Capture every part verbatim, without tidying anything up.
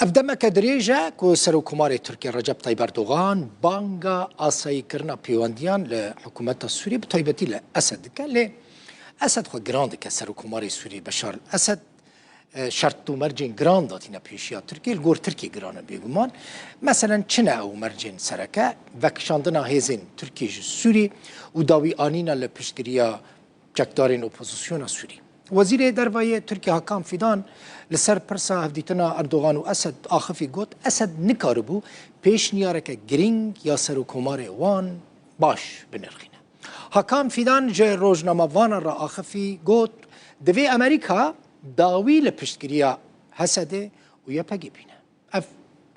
Ev demeke dirêj e ku Serokkomarê Tirkiye Recep Tayyip Erdogan banga asayîkirina pêwendiyan li hikûmeta Sûriyê, bi taybetî li Esed dike, lê Esed xwe giran dike. Serokkomarê Sûriyê Beşar el Esed, e, şert û mercên giran datîne pêşiya Tirkiyê, li gor Tirkiyê giran e bêguman. Meselen çi ne ew mercên sereke? Vekişandina hêzên Tirkiyê ji Sûrî û dawî anîna li piştgiriya çekdarên opozisyona Sûrî. Wezîrê Derve yê Tirkiyê Hakan Fidan li ser pirsa hevdîtina Erdogan û Esed axifî got, Esed nikaribû pêşniyareke girîng ya serokkomarê wan baş binirxîne. Hakan Fidan ji rojnamevanan re axifî got, divê Amerîka dawî li piştgiriya Hesedê û Y P G bîne. Ev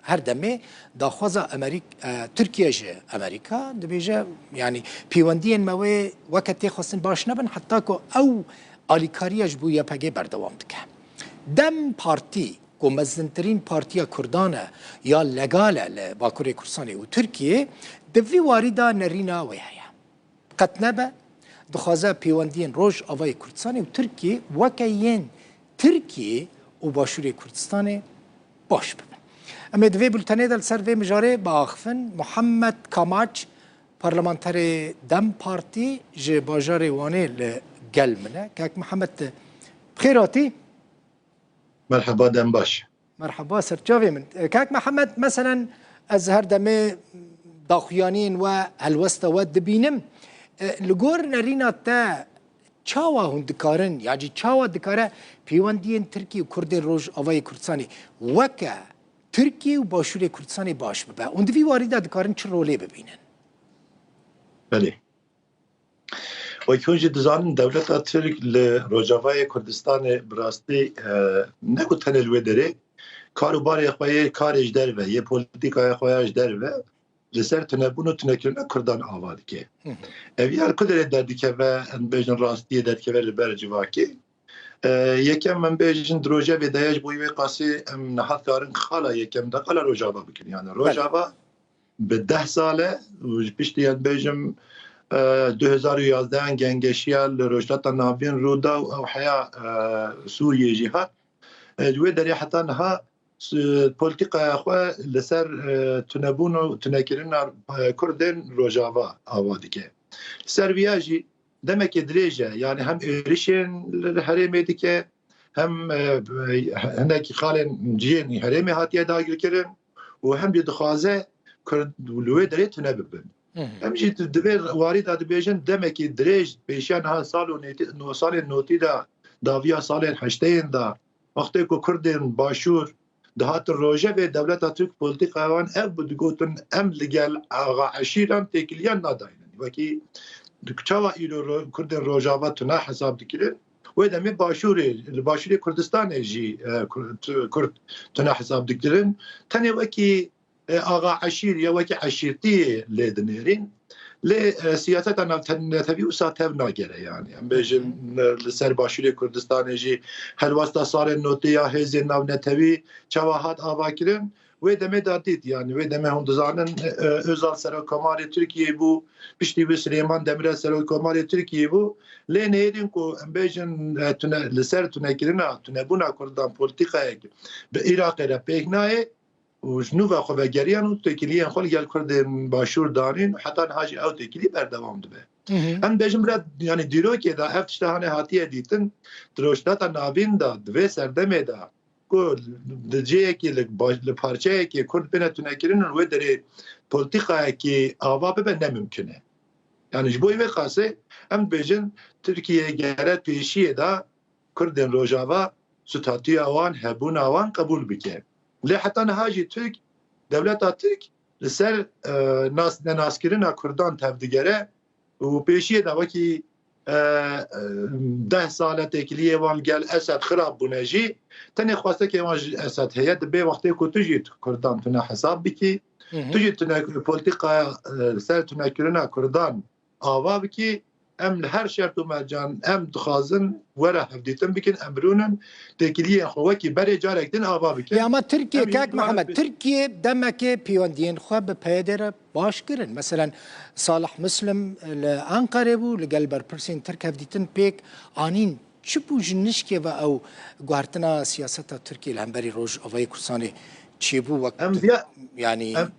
her demê daxwaza Amerîk-, e, Tirkiye ji Amerîka dibêje, yanî pêwendiyên me wê weke tê xwestin baş nebin, heta ku ew alîkariya ji bo Y P G berdewam dike. DEM Partî, ku mezintirîn partiya Kurdan e ya legal e li Bakurê Kurdistanê û Tirkiyê, di vî warî de nerîna wê heye. Qet nebe, dixwaze pêwendiyên Rojavayê Kurdistanê û Tirkiyê weke yên Tirkiyê û Başûrê Kurdistanê baş bibin. Em ê di vê bultenê de li ser vê mijarê biaxifin. Muhammed Kamaç, parlamenterê DEM Partî ji bajarê Wanê li gel min e. Kek Mihemed, tu bi xêr hatî. Merheba, dem baş. Merhaba, ser çavê min. E, Kak Mihemed, meselen, ez her demê daxuyaniyên we, helwesta we dibînim. E, li gor nerîna te, çawa hûn dikarin, ya jî çawa dikare pêwendiyên Tirkî û Kurdên Rojavayê Kurdistanê weke Tirkî û Başûrê Kurdistanê baş bibe? Hûn di vî warî de dikarin çi rolê bibînin? Belê. Wek hûn jî dizanin, dewleta Tirk li Rojavayê Kurdistanê bi rastî, e, ne ku tenê li wê derê, kar û barê xwe yê karê ji derve, yê polîtîkaya xwe ya ji derve, li ser tunebûn û tunekirina Kurdan ava dike. Hı hı. Ev ya li ku derê derdikeve, em bêjin rastiyê derdikeve li ber civakê. E, yekem em bêjin di rojevê de ye, ji bo wê qasê em niha dikarin xala yekem de qala Rojava bikin. Yani Belê. Rojava bi deh sal e û ji piştî, em bêjim, e, du hezar û yazdeh gengeşiya li Rojhilata Navîn rû da û ew heya, e, Sûriyê jî hat. E, ji wê derê heta niha s-, polîtîkaya xwe li ser, e, tunebûn û tunekirina, e, Kurdên Rojava ava dike. Li ser viya jî demekê dirêj e, yani hem êrişên li herêmê dike, hem, e, hinekî xalên cihên herêmê hatiye dagirkirin û hem jî dixwaze Kurd li wê derê tune bibin. Hı hı. Em jî di, di vê warî de dibêjin, demekî dirêj pêşiya niha sal û nêtî-, no-, salên notî de, dawiya salên heşteyên de, wextê ku Kurdên Başûr dihatin rojevê, dewleta Tirk polîtîkaya wan ev bû, digotin, em li gel axa eşîran têkiliyan nadaynin. Wekî çawa îro ro-, Kurdên Rojava tune hesab dikirin, wê demê Başûrê, li Başûrê Kurdistanê jî, e, Kur-, tu-, Kurd tune hesab dikirin. Tenê wekî, e, axa eşîr ya wekî eşîrtiyê lê dinêrîn. Lê, e, siyaseta navnetewî wisa tev nagere yani. Em bêjin, e, li ser Başûrê Kurdistanê jî helwesta salên notî ya hêzên navnetewî çawa hat avakirin, wê demê de dît. Yani wê demê hûn dizanin, e, Özal Serokkomarê Tirkiyê bû, piştî wî Silêman Demirel Serokkomarê Tirkiyê bû. Lê nêrîn ku em bêjin, e, tune, li ser tunekirina, tunebûna Kurdan polîtîkayek bi Iraqê re pêk nayê û ji nû ve xwe vegeriyan û têkiliyên xwe li gel Kurdên Başûr danîn û heta niha jî ew têkilî berdewam dibe. Hı hı. Em bêjin bira, yani dîrokê de ev tişta hane hatiye dîtin, di Rojhilata Navîn de, di vê serdemê de, ku di cihekî li baş-, li parçeyekê Kurd bêne tunekirin û wê derê polîtîkayekî ava bibe ne mimkun e. Yani ji bo vê qasê em dibêjin Tirkiye gere pêşiyê de Kurdên Rojava statûya wan, hebûna wan qebûl bike. Lê heta niha jî Tirk, dewleta Tirk li ser, e, nas-, nenaskirina Kurdan tevdigere û pêşiyê de wekî, e, e, deh sal e têkiliyê wan gel Esed xirab bûne jî, tenê xwestekê wan ji Esed heye, dibê wextê ku tu jî Kurdan tune hesab bikî, Hı hı. tu jî tune polîtîkaya, e, ser tunekirina Kurdan ava bikî, em li her şert û mercan em dixwazin were hevdîtin bikin, em rûnin têkiliyên xwe wekî berê carek din ava bikin. Ya ama Tirkiye, Em jî Kak dibare Mihemed, pê- Tirkiye demekê pêwendiyên xwe bi P Y D re baş kirin. Meselen, Salih Muslim li Enqerê bû, li gel berpirsên Tirk hevdîtin pêk anîn. Çi bû ji nişkê ve ew guhertina siyaseta Tirkiyê li hemberî Rojavayê Kurdistanê çêbû wek Em tu-, viya-, yanî em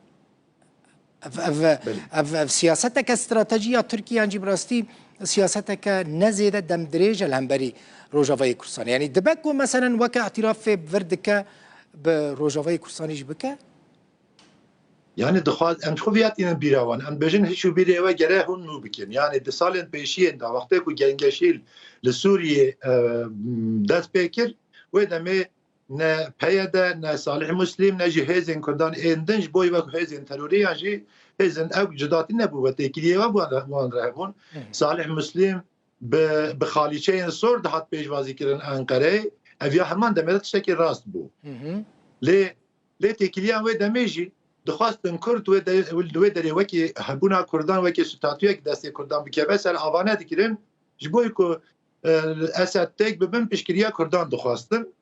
ev, ev, Belê. ev, ev siyaseteke stratejî ya Tirkiye yan jî bi rastî siyaseteke ne zêde demdirêj e li hemberî Rojavayê Kurdistanê? Yanî dibe ku meselen weke îtirafê vir dike bi Rojavayê Kurdistanê jî bike? Yani dixwaz, em ji xwe viya tînin bîra wan. Em dibêjin hiç û bîrê we gere hûn nû bikin. Yani di salên pêşiyên de wextê ku gengeşî li Sûriyê, e, dest pê kir, wê demê ne P Y D, ne Salih Muslim, ne jî hêzên Kurdan ên din ji bo wek hêzên terorî yan jî hêzên ew cudatî nebû ve têkiliyê we wan re, wan re hebûn. Hı hı. Salih Muslim bi, bi xalîçeyên sor dihat pêşwazî kirin Enqereyê. Ev ya heman demê de tiştekî rast bû. Hı hı. Lê, lê têkiliyan wê demê jî dixwastin Kurd wê de, wê derê wekî hebûna Kurdan, wekî statuyek destê Kurdan bikeve ser, ava nedikirin. Ji bo ku, e, Esed têk bibin, piştgiriya Kurdan dixwastin.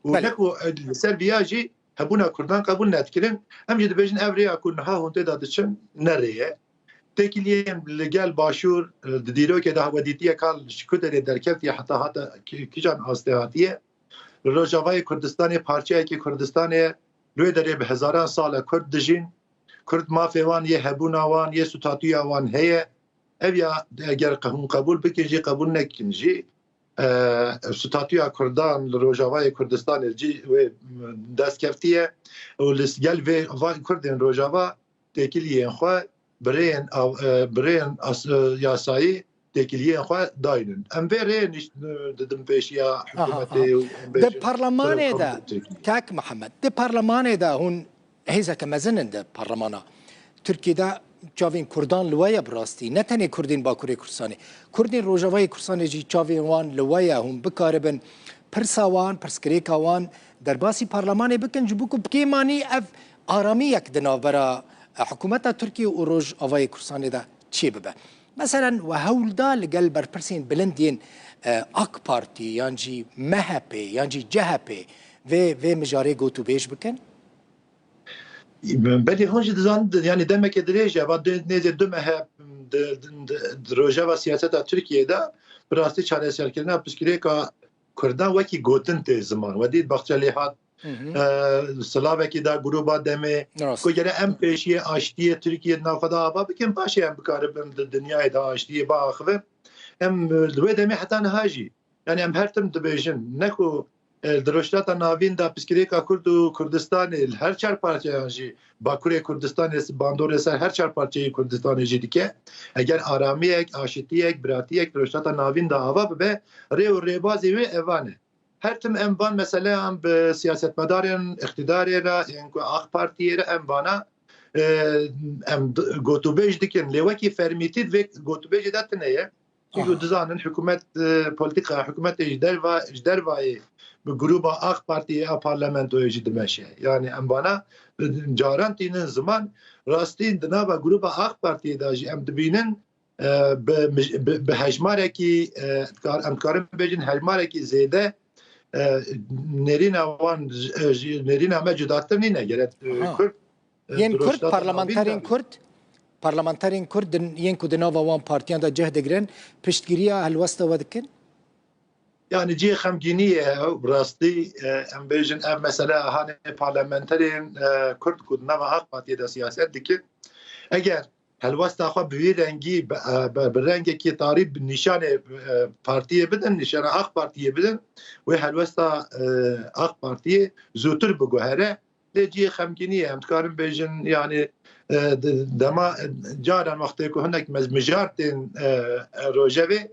Û Belê. ne ku, e, li ser viya jî hebûna Kurdan qebûl nedikirin. Em jî dibêjin ev rêya ku niha hûn tê de diçin ne rê ye. Têkiliyên li gel Başûr, e, di dîrokê de hewedîtiye ka ji ku derê derketiye heta hate ki-, kijan astê hatiye. Li Rojavayê Kurdistanê parçeyekî Kurdistanê ye. Li wê derê bi hezaran sal e Kurd dijîn. Kurd mafê wan yê hebûna wan, yê statûya wan heye. Ev ya eger qe-, hûn qebûl bikin jî, qebûl nekin jî, e, statûya Kurdan li Rojavayê Kurdistanê cî wê dest keftiye û li gel vê van Kurdên Rojava têkiliyên xwe bi rêyên av-, e, bi rêyên as-, e, yasayî têkiliyên xwe daynin. Em vê rê nîş-, didin pêşiya Aha, hikûmetê aha. û em Di bêjin parlemanê serokkomitê de, Tirkiyê. Kak Mihemed, di parlemanê de hûn hêzeke mezin in di parlemana Tirkiyê de, çavên Kurdan li we ye bi rastî. Ne tenê Kurdên Bakurê Kurdistanê. Kurdên Rojavayê Kurdistanê jî çavên wan li we ye. Hûn bikaribin pirsa wan, pirsgirêka wan derbasî parlemanê bikin, ji bo ku bi kêmanî ev aramiyek di navbera, e, hikûmeta Tirkiyê û Rojavayê Kurdistanê de çêbibe. Meselen, we hewl da li gel berpirsên bilind yên, e, AK Partî yan jî M H P yan jî C H P vê, vê mijarê gotûbêj bikin? Belê hûn jî dizanin, yani demeke dirêj e, va du-, nêzê du meh e di, di, di, di rojeva siyaseta Tirkiyê de bi rastî çareserkirina pirsgirêka Kurdan wekî gotin tê ziman. We dît Bahçelî hat, Hı hı. e, silavekî da grûba demê. Rast. Ku gere em pêşiyê aştiyê Tirkiyê di nav xwe de ava bikin, paşê em bikaribin di dinyayê de aştiyê biaxivin. Em, e, li wê demê heta niha jî. Yani em her tim dibêjin, ne ku, e, di Rojhilata Navîn de pirsgirêka Kurd û Kurdistanê li her çar parçeyan jî, Bakurê Kurdistanê, bandorê ser her çar parçeyê Kurdistanê jî dike. Eger aramiyek, aşitiyek, biratiyek di Rojhilata Navîn de ava bibe, rê û rêbazê wê evan e. Her tim em van meseleyan bi siyasetmedarên îqtidarê re, yên ku AK Partiyê re em vana, e, em d-, gotûbêj dikin. Lê wekî fermîtî di vê gotûbêjê de tune ye. Çünkü Aha. dizanin hikûmet, e, polîtîka hikûmetê ji derva, ji dervayê bi grûba AK Partiyê a parlamentoyê jî dimeşe. Yani em vana, e, caran tînin ziman, rastî di nava grûba AK Partiyê de jî em dibînin, e, bi mij-, bi, bi hejmarekî, e, dikar-, em dikarin bêjin hejmarekî zêde, e, nêrîna wan, e, ji nêrîna me cudatir nîne. Gerek, e, Aha. Kurd, e, Yên di Kurd, Rojhilata Navîn de parlamenterên Kurd, parlamenterên Kurd din, yên ku di nava wan partiyan de cih digirin, piştgiriya helwesta we dikin? Yani cihê xemgînî ye ew, bi rastî, e, em bêjin ev mesele hanê parlamenterên, e, Kurd ku di nava AK Partiyê de siyaset dikin. Eger helwesta xwe bi vî rengî, bi, e, bi, bi rengekî tarî bi nîşanê, e, partiyê bidin, nîşana AK Partiyê bidin, wê helwesta, e, AK Partiyê zûtir biguhere. Lê cihê xemgînî ye. Em dikarin bêjin, yani, e, de-, dema, e, caran wextê ku hinek mez-, mijar tên, e, e, rojevê,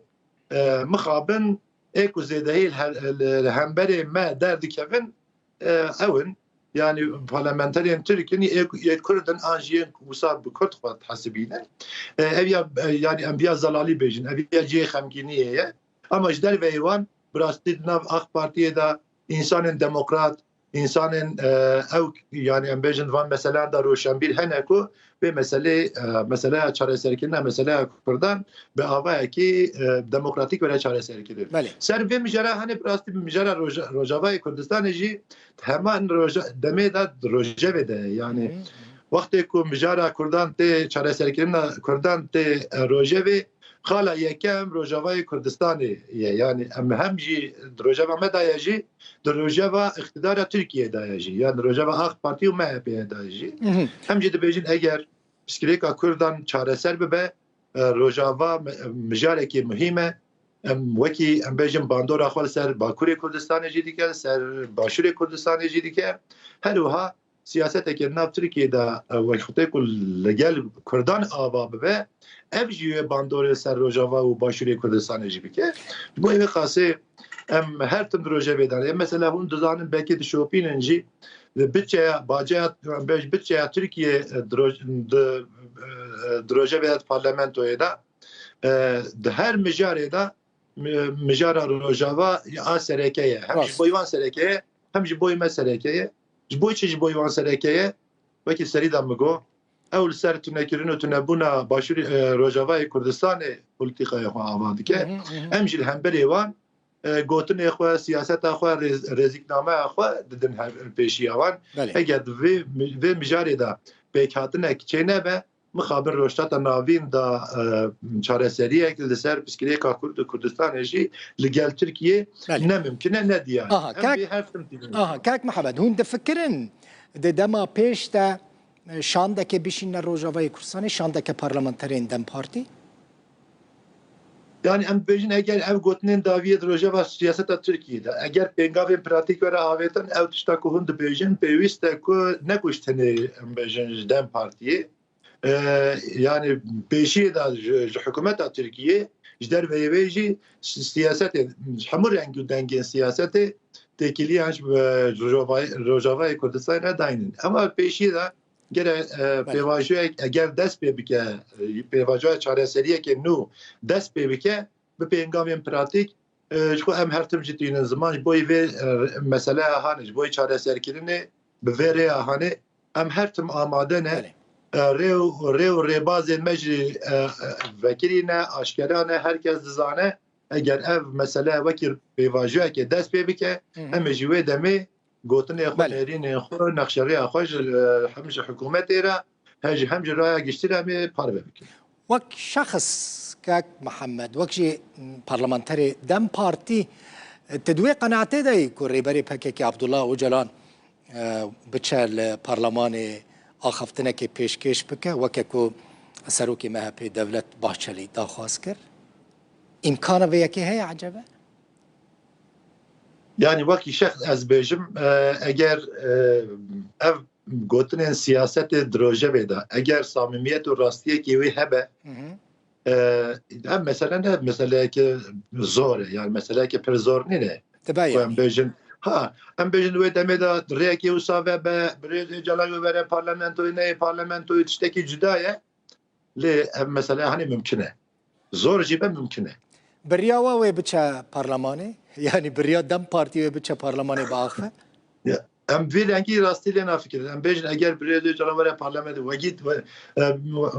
e, mixabin ê ku zêdehî li her, li, li hemberê me derdikevin, e, ew in. Yani parlamenterên Tirk in, ê ku, ê Kurd in, an jî yên ku wisa bi Kurd xwe dihesibînin. E, ev ya, e, yani em viya zelalî bêjin, ev ya cihê xemgîniyê ye. Ama ji derveyê wan, bi rastî di nav AK Partiyê de însanên demokrat, însanên, e, ew, yani em bêjin van meseleyan de roşenbîr hene ku vê meselê, e, meseleya çareserkirina meseleya Kurdan bi avayekî, e, demokratîk were çareserkirin. Belê. Ser vê mijara hene bi rastî bi mijara Roja-, Rojavayê Kurdistanê jî heman roja-, demê de di rojevê de ye. Yani Hı hı. wextê ku mijara Kurdan tê çareserkirina Kurdan tê, e, rojevê, Xala yekem Rojavayê Kurdistanê ye. Yani em hem jî di rojeva me de ye jî, di rojeva îqtidara Tirkiyeyê de ye jî. Yani di rojeva A K Partî û M H P'yê de ye jî. Hem jî dibêjin eger pirsgirêka Kurdan çareser bibe, e, Rojava mi-, mijarekê muhîm e. Em wekî, em bêjin, bandora xwe li ser Bakurê Kurdistanê jî dike, li ser Başûrê Kurdistanê jî dike. Her wiha siyaseteke nav Tirkiyê de, e, wek xwetê ku li gel Kurdan ava bibe, ev jî wê bandorê ser Rojava û Başûrê Kurdistanê jî bike. Ji bo vê qasê em her tim di rojevê de ne. Mesela hûn dizanin, belkî dişopînin jî, di bütçeya, baceya, em bêj bütçeya Tirkiyê, e, di roj-, di, e, di rojevê de, parlamentoyê de, e, di her mijarê de mi-, mijara Rojava a sereke ye. Hem ji Rast. bo wan sereke ye, hem ji bo me sereke ye. Ji bo çi ji bo wan sereke ye? Wekî serî de min got, ew li ser tunekirin û tunebûna Başûrê, e, Rojavayê Kurdistanê polîtîkaya xwe ava dike. Hı hı, hı hı. Em jî li hemberê wan, e, gotinê xwe, siyaseta xwe, rêz-, rêziknameya xwe didin hev-, pêşiya wan. Belê. Eger di vê mi-, vê mijarê de pêkhatinek çênebe, mixabin Rojhilata Navîn de, e, çareseriyek li ser pirsgirêka Kurd û Kurdistanê jî li gel Tirkiyê Belê. ne mimkin e, ne diyar e. Aha, Em kak-, vê her tim dibînin. Aha, kak Mihemed, hûn difikirin di dema pêş de, e, şandeke bişîne Rojavayê Kurdistanê, şandeke parlamenterên DEM Partî? Yani em dibêjin, eger ev gotinên dawiyê di rojeva siyaseta Tirkiyê de, eger pêngavên pratîk were avêtin, ew tişta ku hûn dibêjin, pêwîst e ku ne ku ji tenê, em bêjin, ji DEM Partiyê, e, yani pêşiyê de ji, ji hikûmeta Tirkiyê, ji derveyê wê jî si-, siyasetê, ji hemû reng û dengên siyasetê têkiliyan ji, e, Rojavayê, Rojavayê Kurdistanê re daynin. Ama pêşiyê de gere, e, Belê. pêvajoyek eger dest pê bike, e, pêvajoya çareseriyeke nû dest pê bike, bi pêngavên pratîk, e, ji xwe em her tim jî tînin ziman, ji bo vê, e, meseleya hanê, ji bo çareserkirinê bi vê rêya hanê, em her tim amade ne. Belê. E, rê û, rê û rêbazên me jî, e, e, vekirî ne, aşkera ne, her kes dizane, eger ev mesele wekî pêvajoyekê dest pê bike, Hı hı. em ê ji wê demê gotinê xwe, Belê. nêrînên xwe, nexşerêya xwe ji, e, hem ji hikûmetê re, he ji hem ji raya giştî re em ê parve bikin. Wek şexs, kak Mihemed, wek jî parlamenterê DEM Partî, tu di wê qenaetê de yî ku Rêberê P K K Abdullah Ocalan, e, biçe li parlemanê axaftinekê pêşkêş bike, weke ku Serokê M H P Devlet Bahçelî daxwaz kir? Îmkana vê yekê heye ecebe? Yani wekî şexs ez bêjim, e, eger, e, ev gotinên siyasetê di rojevê de, eger samimiyet û rastiyekî wê hebe, Hı hı. e, ev mesele ne meseleyeke zor e, yani meseleyeke pir zor nîne. Dibe Ku em yani. bêjin, ha, em bêjin wê demê de rêyekê wisa vebe, birêz Êcalan wê were parlamentoyê, neyê parlamentoyê, tiştekî cuda ye. Lê ev mesele hanê mimkun e. Zor jî be, mimkun e. Biriya we wê biçe parlemanê? Yani biriya DEM Partî wê biçe parlemanê biaxive? Ya, em vî rengî rastî lê nafikirin. Em bêjin eger birêz Ocalan were parlamenê, wekî we, e,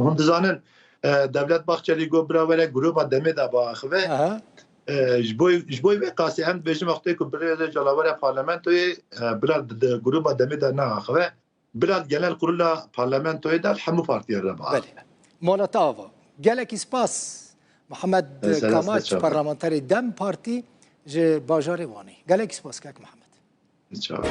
hûn dizanin, e, Devlet Bahçelî got bira were gruba demê de biaxive. Aha. E, ji bo, ji bo vê qasî em dibêjin wextê ku birêz Ocalan were parlamentoyê, e, bira di, di gruba demê de neaxive. Bila genel kurula parlamentoyê de hemû partiyên re biaxive. Belê. Mala te ava. Gelekî spas Mihemed Kamaç, parlamenterê DEM Partî ji bajarê Wanê. Gelekî spas kek Mihemed. Çawa.